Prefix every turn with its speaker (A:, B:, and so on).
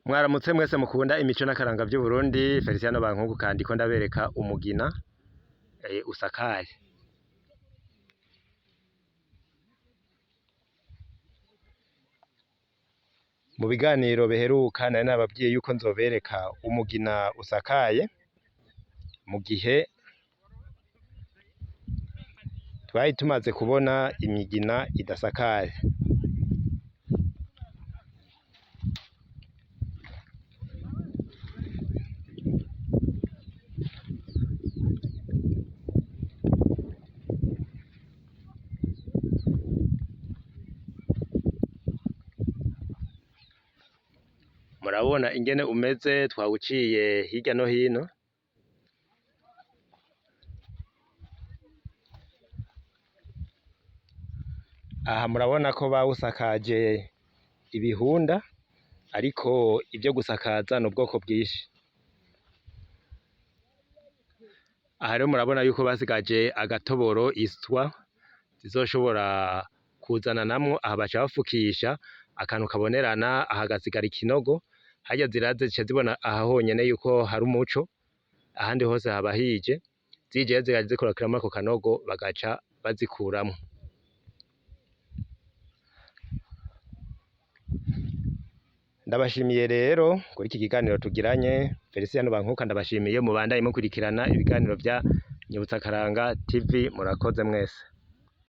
A: Mwaramutse mwese mukunda imico n'akaranga vy'Uburundi, Feliciano Bankungu kandi ko ndabereka umugina usakaye. Mu biganiro biheruka nari nababwiye yuko nzobereka umugina usakaye, mu gihe twari tumaze kubona imigina idasakaye. Murabona ingene umeze twawuciye hirya no hino. Aha murabona ko bawusakaje ibihunda, ariko ivyo gusakaza n'ubwoko bwinshi. Aha rero murabona yuko basigaje agatoboro iswa zizoshobora kuzananamwo, aha baca bafukisha akantu kabonerana, aha hagasigara ikinogo, harya ziraza zica zibona aha honyene yuko hari umuco, ahandi hose haba hije, zije zigaca zikorokera muri ako kanogo bagaca bazikuramwo. Ndabashimiye rero kuri iki kiganiro tugiranye, Feliciano Bankuka ndabashimiye, mubandanye mukurikirana ibiganiro vya Nyibutsakaranga TV, murakoze mwese.